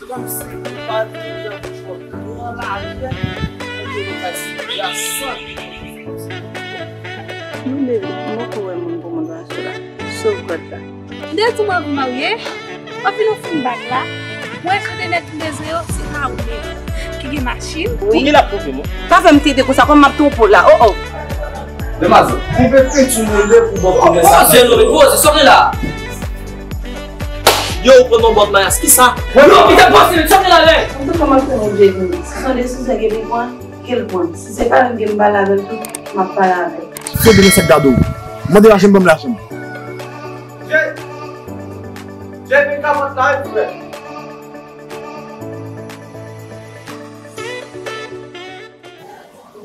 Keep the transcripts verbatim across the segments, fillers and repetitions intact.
Kòmsi ou pa vin nan bouch mwen pran lari a, ou te nan kay sivil la san. Non, baby, m poko wè moun pou moun rache la. Sof kòd la. M te di w m anvi marye, w ap vin ofri m bag la. Mwen jan de nèg m bezwen yo, se pa ou menm. Ki gen machin, wi. Konbyen l ap twonpe m wi? Pa fè m tete konsa, kòm m ap twonpe w la. Oh, oh. Demwazèl, koupe penti nou de pou bò kounè sa. Poze non, men poze, sa w gen la? Yo, ou pran yon bòt mayas, kisa? Yo, pita poze, men sa w gen la menm? An tou ka, m ap fè yon J V. Si se yon desizyon ke li pran, ke l pran. Si se pa menm ke m pale avè l tou, m ap pale avè l. Fè de sa k gade w. Mande lajan m, ban m lajan m. Jay, Jay, men kapòt la, wi, frè.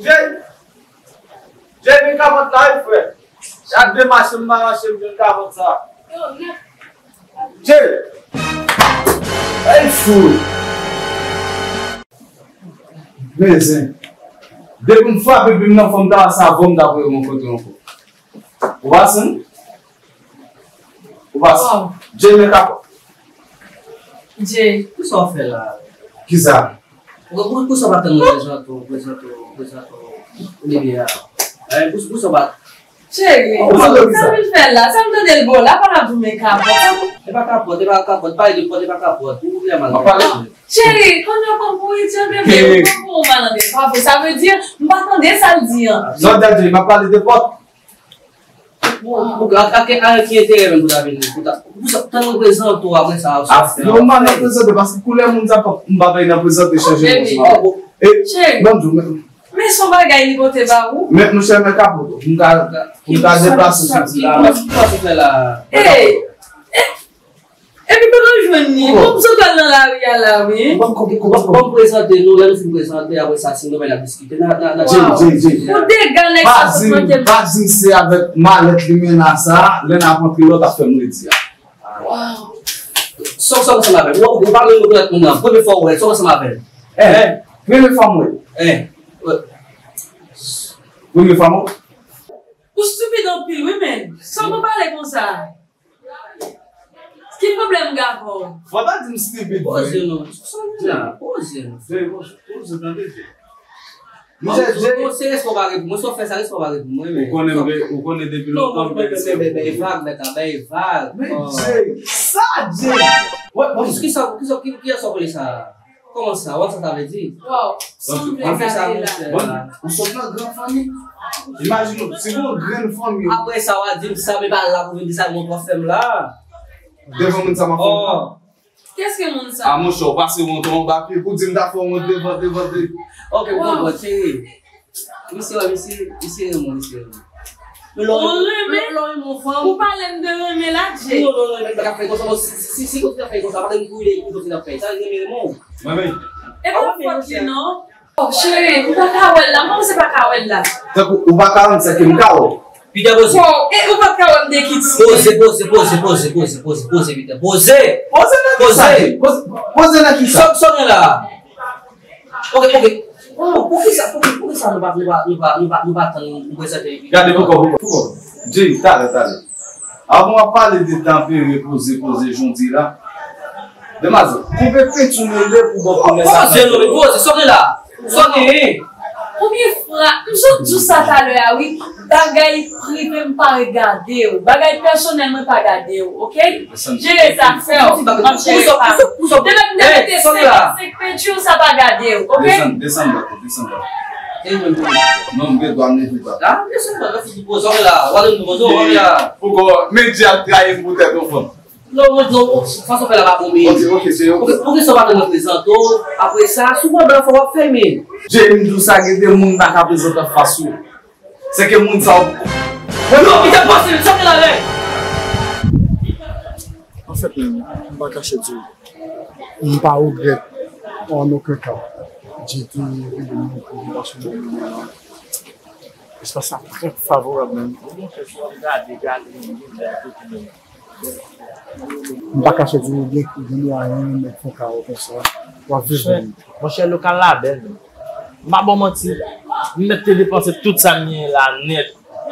Jay, Jay, men kapòt la, wi, frè. Chak de mache m pa mache, m jwenn kapòt sa. Jay! Ay, fou! Men zen. Depi m frape pi m nan fò m ta sa, fò m ta voye yon kote ankò. Ou pa santi? Ou pa santi? Jay, men kapòt. Jay, kisa w fè la? Kisa? Pou, pou, pou sa w pa tann mwen prezante w, prezante w, prezante w, Olivia. Eh, pou, pou sa w pa. Cheri, sa w vin fè la? Sa m tande l bo la, pa la pou men kapòt. E pa kapòt, e pa kapòt, pale de pòt, e pa kapòt. Ou vle mal. Cheri, konn yo konn pou itye bebe, ou konn pou ou mal ande. Pa vre, sa vle di, m pa tande sa l di an. Sa w di a, m ap pale de pòt. Ou, ou, ak, ak, ak ki enterè menm pou ta vin, pou ta, pou sa, tann mwen prezante w apre sa, sa w fè. Non, m pa nan prezante, paske koulè moun sa, m pa bay nan prezante, chanje non. Cheri. Ban m di w, men. Men se yon bagay li pote ba ou. Men, monchè, men kapòt, pou m ka, pou m ka deplase soti la. Ki pase fè la? Ey! Epi kote w jwenn li? Bon, m sot al nan lari a la, wi. Bon, bon, bon, bon, prezante nou, lè nou fin prezante, apre sa, si nou bay n ap diskite, n a, n a, n a. Jay, Jay, Jay. Ou dega nèg sa sot mande m. Pa di m se avèk malèt li men la sa, lè n ap antre lòt ap fè m redi a. Wow. Sa w, sa w ansanm avè l? Ou, ou pa menm rekonèt moun nan. Premye fwa w wè l, sa w ansanm avè l? Eh, premye fwa m wè l. Eh, wè. Premye fwa m wè l. Ou stupid anpil, wi, men. Sa w konn pale konsa? Ki pwoblèm m gen avè w? Fò w ta di m stupid vre. Poze non. Sa w di la? Poze non. Jay, poze, poze, tande, Jay. Misye, Jay. Bon, se respè w pa gen pou mwen. Sa w fè sa, respè w pa gen pou mwen, men. Ou konnen m gen, ou konnen depi lontan m gen respè pou ou. Bay vag, mèt la, bay vag. Men Jay, sa Jay. Wè, bon. Kisa, kisa, ki, kiyès w ap rele sa? Kòman sa? Wè sa sa vle di? Waw, sanble gade la. Bon, ou sot nan gran fanmi. Imajine w, si gon grenn fanmi. Apre sa, w a di m sa, men pa la pou vin di sa, moun w ap fè m la. Devan moun sa m ap fè m la. Kiyès ki moun sa? A, monchè, w pase wont anba pye pou di m ta fè w wont devan, devan, devan. Ok, m konprann, cheri. Misye, wè, misye, misye renmen w, misye renmen w. Ou renmen? Lè w renmen yon fanm. Ou pale m de renmen la, Jay. Non, non, non, renmen pa ka fè konsa, non, si, si, si, si, konsa fè konsa, pa gen pou li, pou konsa fè. Sa renmen, renmen w. Mwen menm. E pa fòt li, non. Oh, cheri, m pa ka wè l la, m kòmanse pa ka wè l la. Tankou ou pa ka wè m, sa ke m ka wè w. Peter, poze. Bon, e ou pa ka wè m de ki ti. Poze, poze, poze, Peter, poze. Poze nan kisa? Poze, poze nan kisa? Sa, sa w gen la? Ok, ok. Bon, poukisa, poukisa, poukisa nou pa, nou pa, nou pa, nou pa, nou pa tann nou prezante epi. Gade, poukò, poukò, poukò. Jay, talè, talè. Avan w ap pale de tanpere, poze, poze, jan w di la. Demwazèl, koupe penti w mele pou bò kounè sa. Poze non, men poze, sa w gen la? Sa w gen? Konbyen fwa, m sot di w sa talè a, wi. Bagay prive m pa regade w. Bagay pèsonèl mwen pa gade w, ok? Jere zafè w. M ap jere pa m. Demen m te mete senk penti w, sa pa gade w, ok? Desann, desann bò, desann bò. Non, m gen dwa m leve bò. Ah, desann bò, figi poze w la. W a leve poze w la. Poukò, men di ap trayi m pou tèt yon fanm. Non, mwen di w, fason w fè la pa bon, men. Ok, ok, se ok. Poukisa w pa tann mwen prezante w? Apre sa, si w pran blan fò w ap fèmen. Jay, m di w sa, gen de moun pa ka prezante anfas ou. Se ke moun sa w. Yo, ki te pase, sa te la lè? Anfèt, menm, m pa kache di w, m pa regrèt an okenn ka. Jay te rele m pou m pase nan espas la trè favorab menm. Gade, gade, gade. M pa kache di w, gen, gen mwayen yon nèg fè w kawo konsa, w ap viv byen. Monchè, lokal la bèl, men. M pa ba w manti, m mèt te depanse tout sa m genyen la nèt.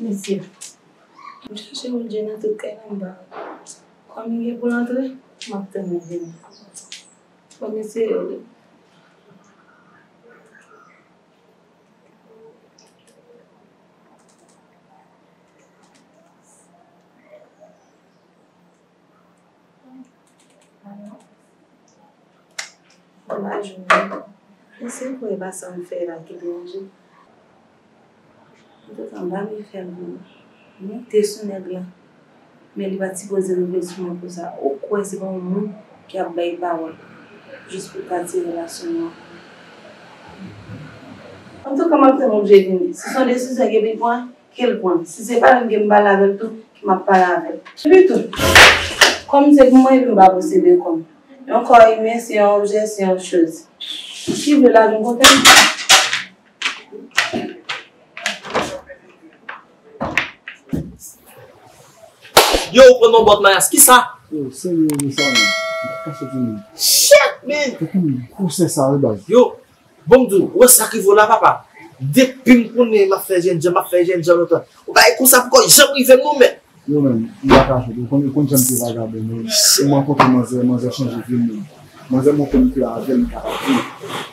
Mesye, m chache Roger nan tout kay la, m pa wè. Kòm li gen pou l antre, m ap tann li vini. Fò m eseye w wi. Bon, pa jwenn li. Men se vre, e pa sa m fè la ki deranje m. Antouka, m pa vle fè l pou monte sou nèg la. Men li pa t sipoze rive sou mwen konsa. Ou kwè se pa yon moun ki ap bay pawòl jis pou katye relasyon nou an. Antouka, m ap tann Roger vini. Si se yon desizyon ke li pran, ke l pran. Si se pa menm ke m pale avè l tou, ke m ap pale avè l. Epi tou, kòm se pou mwen, epi m pa posede kòm. Yon kò imen, se yon objè, se yon choz. Ki vle lage m kote m? Yo, ou pran nan bòt mayas, kisa? Yo, serye, yo, sa, man. Kache pou nou. Shit, man! Fòk nou gwo sè sa, wi, baz. Yo, bon, m di w, ou wè sa k rive w la, papa? Depi m konnen m ap fè jènjan, m ap fè jènjan lontan. Ou pa wè konsa poko janm rive m, non, men. Yo, men, m pa ka jwe, ou konn, ou konn jan m te vagabon, men. Mwen rankontre manzè, manzè chanje vi m, men. Manzè montre m ke avè l m kapab viv.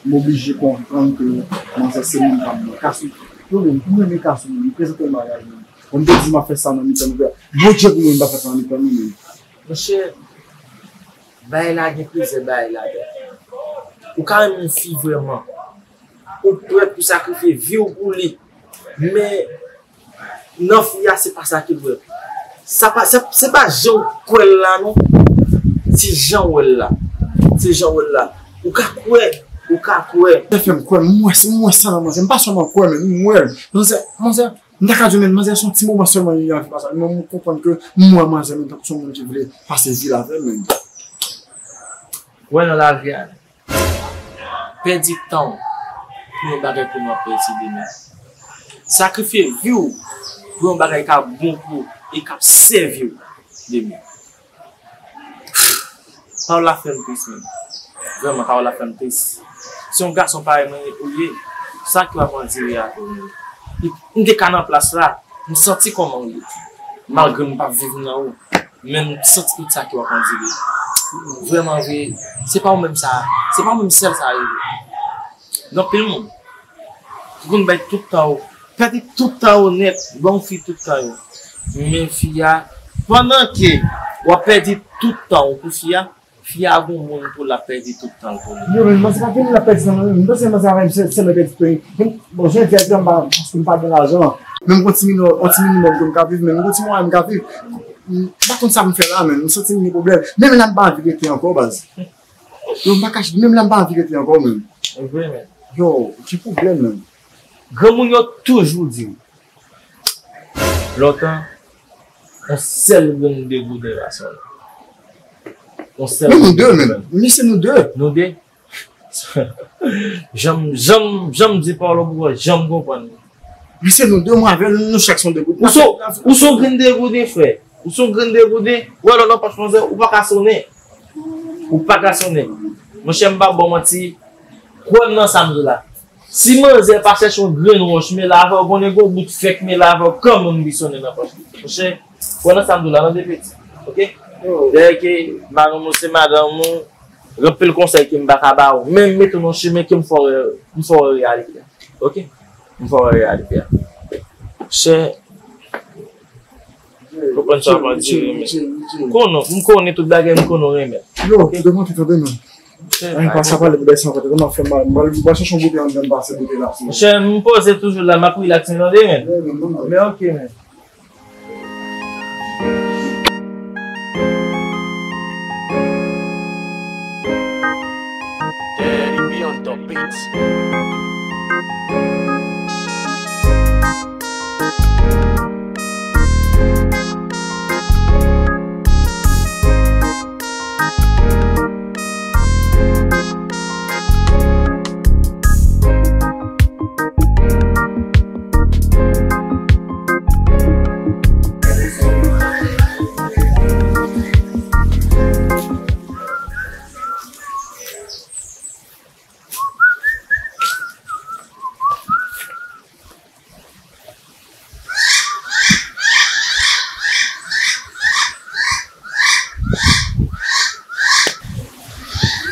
M oblije konprann ke manzè se moun pa m nan. Kasou, yo menm, pou m renmen Kasou, menm, m prezante l maryaj, menm. Bon, m te di m ap fè sa nan mitan nou. Bondye pou mwen, m pa fè sa nan mitan nou, menm. Monchè, bagay la gen plizyè bagay ladan. Ou ka renmen yon fi vrèman. Ou prèt pou sakrifye vi w pou li. Men, nan fi a, se pa sa ki vrè. Sa pa, se, se pa jan w kwè l la, non. Se jan w wè l la. Se jan w wè l la. Ou ka kwè. Ou ka kwè. Sa fè m kwè, m wè, m wè sa nan manzè. M pa sèlman kwè, men m wè l. Manzè, manzè, m ta ka di w, men manzè, se yon ti moman sèlman li anvi pase. Men m konprann ke m wè manzè, men tankou se yon moun ki vle pase vi l avè m, men. Wè nan lavi a. Pèdi tan w pou yon bagay kounye w ap pèdi demen. Sakrifye vi w pou yon bagay k ap bon pou w e k ap sèvi w demen. Pawòl la fè m tris, menm. Vrèman, pawòl la fè m tris. Se yon gason parèy mwen ou ye, sa ki w ap andire a pou mwen? M te ka nan plas la, m santi kòman w ye. Malgre m p ap viv nan ou, men m santi tout sa ki w ap andire. Vrèman vre, se pa ou menm sa, se pa ou menm sèl sa rive. Gen anpil moun ki konn bay tout tan yo, pèdi tout tan yo nèt, ban yon fi tout tan yo. Men fi a, pandan ke w ap pèdi tout tan w pou fi a, fi a gon moun pou l ap pèdi tout tan l pou li. Yo, men manzè pa gen moun l ap pèdi tan, non. M panse manzè avè m se, se lè pèdi tan. Bon, jan di a, m pa, paske m pa gen lajan. Men m gon ti minimòm, yon ti minimòm ke m ka viv, men m gon ti mwayen m ka viv. M pa konn sa m fè la, men m santi m gen pwoblèm. Menm la m pa anvi rete ankò, baz. Yo, m pa kache, menm la m pa anvi rete ankò, menm. Vre, men. Yo, ki pwoblèm, menm? Granmoun yo toujou di w, lontan, yon sèl grenn de gouden pa sòl. Yon sèl grenn de gouden. Men nou de, menm. Men se nou de. Nou de? Jan m, jan m, jan m di pawòl ou poko janm konprann. Men se nou de, mwen avè l, nou chak se yon de gouden. Ou se, ou se yon grenn de gouden, frè. Ou se yon grenn de gouden. Ou wè lò nan pòch manzè, ou pa ka sonnen. Ou pa ka sonnen. Monchè, m p ap ba w manti. Kwè m nan sa m di la. Si manzè pa chèche yon grenn wòch mele avè w, konnen gon bout fè k mele avè w, kanmenm li sonnen nan pòch li. Monchè, kwè nan sa m di w la, tande piti. Oke? Dèyè ke madanm ou se madanm ou, gen anpil konsèy ke m pa ka ba w, men m mete w nan chimen ke m fè w, m fè w wè reyalite a. Oke? M fè w wè reyalite a. Monchè, ou konprann sa w ap andire, men. M konnen, m konnen tout bagay, m konnen w renmen. Yo, devan tout tande, men. Ay, pa sa pale pou dèyè san kote, kòman fè mal? M pral, m pral chèche yon boutèy anndan, m pase boutèy la sou. Monchè, m poze toujou la, m ap relax, men tande, men. Men oke, men. Daddy B on the beats.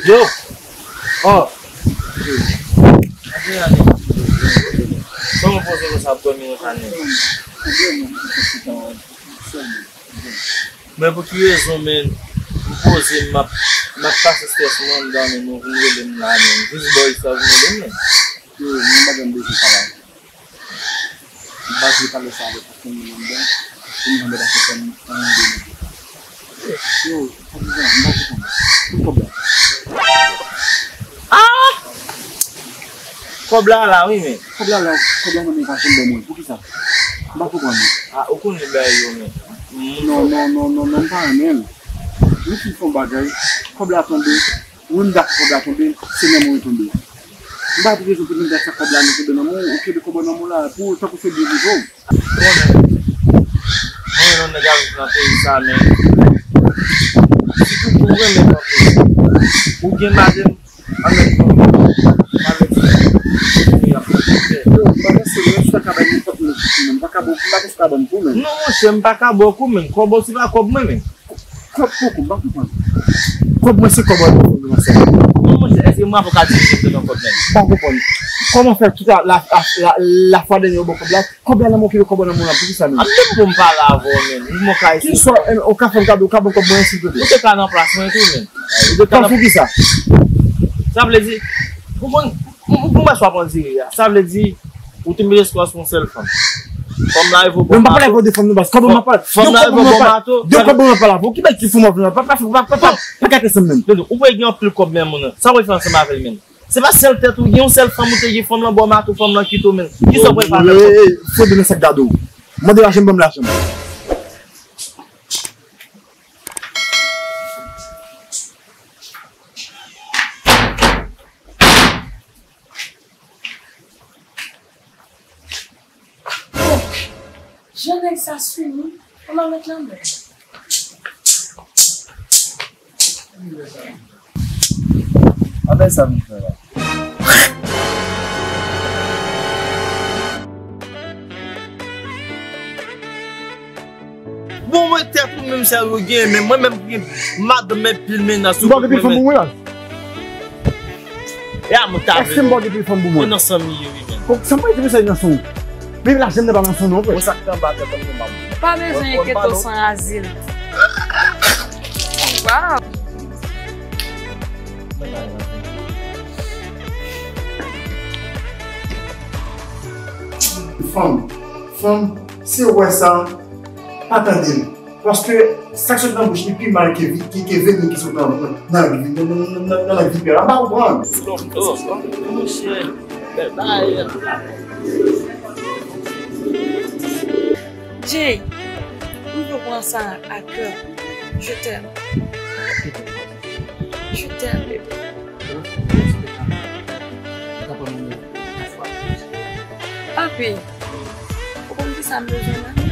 Yo! Oh! Kòman poze konsa ap dòmi nan kane? Men pou ki rezon, men, m poze, m ap, m ap pase strès mwen anndan, men nou vin rele m la, men. Jis bò isit, vin rele m, men. Yo, mwen pa janm bezwen pale avè w. M pa vle pale sa avèk okenn moun anndan. Pou m janbe pa fè kòm anyen de nou. Yo, patizan, m pa konprann. Kote kòb la? Ah! Kòb la la, wi, men. Kòb la la, kòb la nan men pa janm ban mwen. Poukisa? M pa konprann, non. Ah, ou konnen bagay yo, men. Non, non, non, non, non, m pa renmen l. Nou fin fè yon bagay, kòb la tonbe. Wi, m dakò kòb la tonbe, se nan men w li tonbe. M pa gen rezon pou m dakò kòb la tonbe nan men w, ou kenbe kòb nan men w la, pou tankou se byen rive w. Konnen, mwen menm nèg a viv nan peyi sa, men si tout moun renmen kanpe, ou gen madanm, an menm tan, madanm, kote moun y ap fè. Yo, m pa panse, mwen, si w ta ka bay nenpòt moun kou, m pa ka ba w, m pa panse w ta ban m kou, men. Non, monchè, m pa ka ba w kou, men. Kòb ou se pa kòb mwen, men. Kòb pou kou, m pa konprann. Kòb mwen se kòb an nan sèl. Non, monchè, èske mwen avoka dirije m te nan kòb menm? Pa konprann. Kòman fè tout la, la, la, la, la fwa dènye yo ban kòb la, kòb la nan men w ki kòb an nan men w la, poukisa menm? An menm pou m pale avè w menm. Ou mwen ka ese. Ki swa, eh, ou ka fè m kado, ou ka ban kòb mwen, silvouplè. Ou te ka nan plas mwen tou menm. Ou te ka nan. Poukisa? Sa vle di, ou konn, ou, ou, ou wè sa w ap andire a. Sa vle di, ou te mete espwa sou yon sèl fanm. Fanm nan rive bò mato. Mwen pa pale avè w de fanm nan, baz. Kòb mwen pa pale. Fanm nan rive bò mato. De kòb mwen pa pale avè w. Ki bèl ti fanm nan, pa, pa, pa, pa, pa, pa gate san menm. Tande, ou pral gen anpil kòb men moun nan. Sa w pral fè ansanm avè l menm? Se pa sèl tèt ou gen, yon sèl fanm ou te gen, fanm nan bò mato, fanm nan kite w menm. Kisa w pral fè avè l? Fode nan sak gade w. Mande lajan m, ban m lajan m. Jan nèg sa sou nou, kòman met lanmè? Apèl sa vin fè la. Bon, mwen tèt ou menm sa yo gen, men mwen menm gen madanm men pil menas. Ou pa gen pil fanm pou mwen la? E a mwen ta vle. Èske m pa gen pil fanm pou mwen? Mwen nan san m ye wi menm. Kòk sa m pa di sa nan son. Men la jèm nan pa nan son non frè. Mwen sa k anba tèt an nou map. Pa bezwen enkyete w san azil. Waw. Fanm, fanm, se wè sa, pa tande l. Paske sa k sot nan bouch li pi mal ke vi-, ke, ke veni ki sot nan, nan, nan, nan, nan, nan, nan lang vipè la. M pa konprann. Monchè, bèl bagay. Jay, m pran sa a kè. Je t'aime. Je t'aime, bébé. Papi, ou konn ki sa m bezwen la?